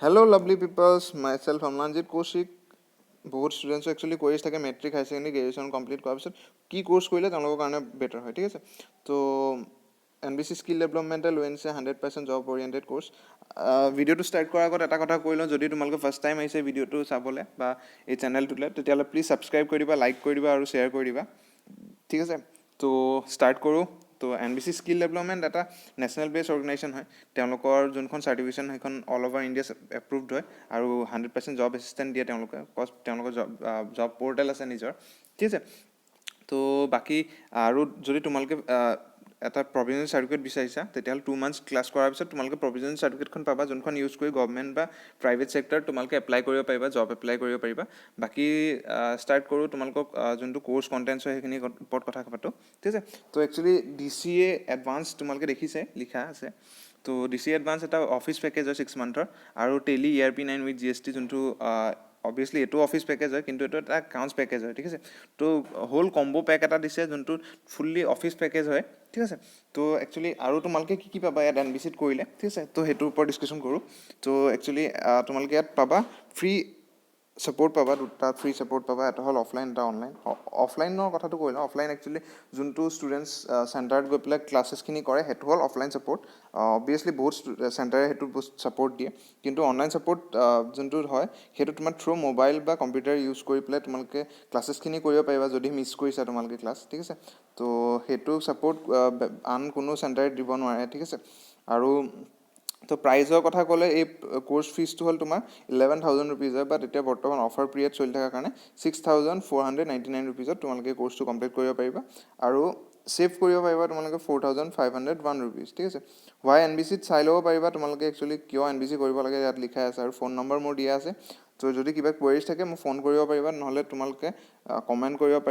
Hello, lovely peoples, myself Amlanjit Kaushik. বহুত ষ্টুডেণ্টছৰ actually queries থাকে, matric, higher secondary, graduation complete কৰাৰ পিছত কি ক'ৰ্চ কৰিলে তেওঁলোকৰ কাৰণে বেটাৰ হয়, ঠিক আছে? তো এনবিচি স্কিল ডেভেলপমেণ্টে লৈ আনিছে 100% job oriented course. ভিডিঅ'টো ষ্টাৰ্ট কৰাৰ আগত এটা কথা কৈ লওঁ, যদি তোমালোকে ফাৰ্ষ্ট টাইম আহিছে ভিডিঅ'টো চাবলৈ বা এই চেনেলটোলৈ, তেতিয়াহ'লে প্লিজ ছাবস্ক্ৰাইব কৰি দিবা, লাইক কৰি দিবা আৰু শ্বেয়াৰ কৰি দিবা, ঠিক আছে? তো ষ্টাৰ্ট কৰোঁ। তো এনবিচি স্কিল ডেভেলপমেণ্ট এটা নেশ্যনেল বেছ অৰ্গেনাইজেশ্যন হয়। তেওঁলোকৰ যোনখন চাৰ্টিফিকেশ্যন, সেইখন অল অভাৰ ইণ্ডিয়া এপ্ৰুভড হয় আৰু 100% জব এছিষ্টেঞ্চ দিয়ে তেওঁলোকে, কজ তেওঁলোকৰ জব পৰ্টেল আছে নিজৰ, ঠিক আছে? তো বাকী আৰু যদি তোমালোকে এটা প্ৰভিজনেল চাৰ্টিফিকেট বিচাৰিছা, তেতিয়াহ'লে 2 মান্থছ ক্লাছ কৰাৰ পিছত তোমালোকে প্ৰভিজনেল চাৰ্টিফিকেটখন পাবা, যোনখন ইউজ কৰি গভমেণ্ট বা প্ৰাইভেট ছেক্টৰত তোমালোকে এপ্লাই কৰিব পাৰিবা, জব এপ্লাই কৰিব পাৰিবা। বাকী ষ্টাৰ্ট কৰোঁ, তোমালোকক যোনটো ক'ৰ্চ কণ্টেণ্টছ হয়, সেইখিনিৰ ওপৰত কথা পাতোঁ, ঠিক আছে? তো একচুৱেলি ডিচিএ এডভান্স তোমালোকে দেখিছে লিখা আছে। তো ডিচিএ এডভান্স এটা অফিচ পেকেজ হয় 6 মান্থৰ আৰু টেলি ERP 9 with GST, যোনটো অবভিয়াছলি এইটো অফিচ পেকেজ হয়, কিন্তু এইটো এটা একাউণ্টছ পেকেজ হয়, ঠিক আছে? তো হোল কম্ব' পেক এটা দিছে, যোনটো ফুল্লি অফিচ পেকেজ হয়, ঠিক আছে? তো একচুৱেলি আৰু তোমালোকে কি কি পাবা ইয়াত এনবিচিত কৰিলে, ঠিক আছে? তো সেইটোৰ ওপৰত ডিছকাশ্যন কৰোঁ। তো একচুৱেলি তোমালোকে ইয়াত পাবা, ফ্ৰী ছাপৰ্ট পাবা, দুটা ফ্ৰী ছাপৰ্ট পাবা, এটা হ'ল অফলাইন, এটা অনলাইন। অফলাইনৰ কথাটো কৈ লওঁ। অফলাইন একচুৱেলি যোনটো ষ্টুডেণ্টছ চেণ্টাৰত গৈ পেলাই ক্লাছেছখিনি কৰে, সেইটো হ'ল অফলাইন ছাপৰ্ট। অবভিয়াছলি বহুত চেণ্টাৰে সেইটো ছাপৰ্ট দিয়ে, কিন্তু অনলাইন ছাপৰ্ট যোনটো হয়, সেইটো তোমাৰ থ্ৰু মোবাইল বা কম্পিউটাৰ ইউজ কৰি পেলাই তোমালোকে ক্লাছেছখিনি কৰিব পাৰিবা, যদি মিছ কৰিছা তোমালোকে ক্লাছ, ঠিক আছে? তো সেইটো ছাপৰ্ট আন কোনো চেণ্টাৰে দিব নোৱাৰে, ঠিক আছে? আৰু তো প্ৰাইজৰ কথা ক'লে, এই ক'ৰ্চ ফিজটো হ'ল তোমাৰ ₹11,000 হয়, বাট এতিয়া বৰ্তমান অফাৰ পিৰিয়ড চলি থকাৰ কাৰণে 6499 ৰুপিজত তোমালোকে ক'ৰ্চটো কমপ্লিট কৰিব পাৰিবা আৰু ছেভ কৰিব পাৰিবা তোমালোকে ₹4501, ঠিক আছে? হোৱাই এনবিচিত চাই ল'ব পাৰিবা তোমালোকে, একচুৱেলি কিয় এনবিচি কৰিব লাগে ইয়াত লিখাই আছে আৰু ফোন নম্বৰ মোৰ দিয়া আছে। ত' যদি কিবা কুৱেৰিজ থাকে, মোক ফোন কৰিব পাৰিবা, নহ'লে তোমালোকে কমেণ্ট কৰিব পাৰিবা।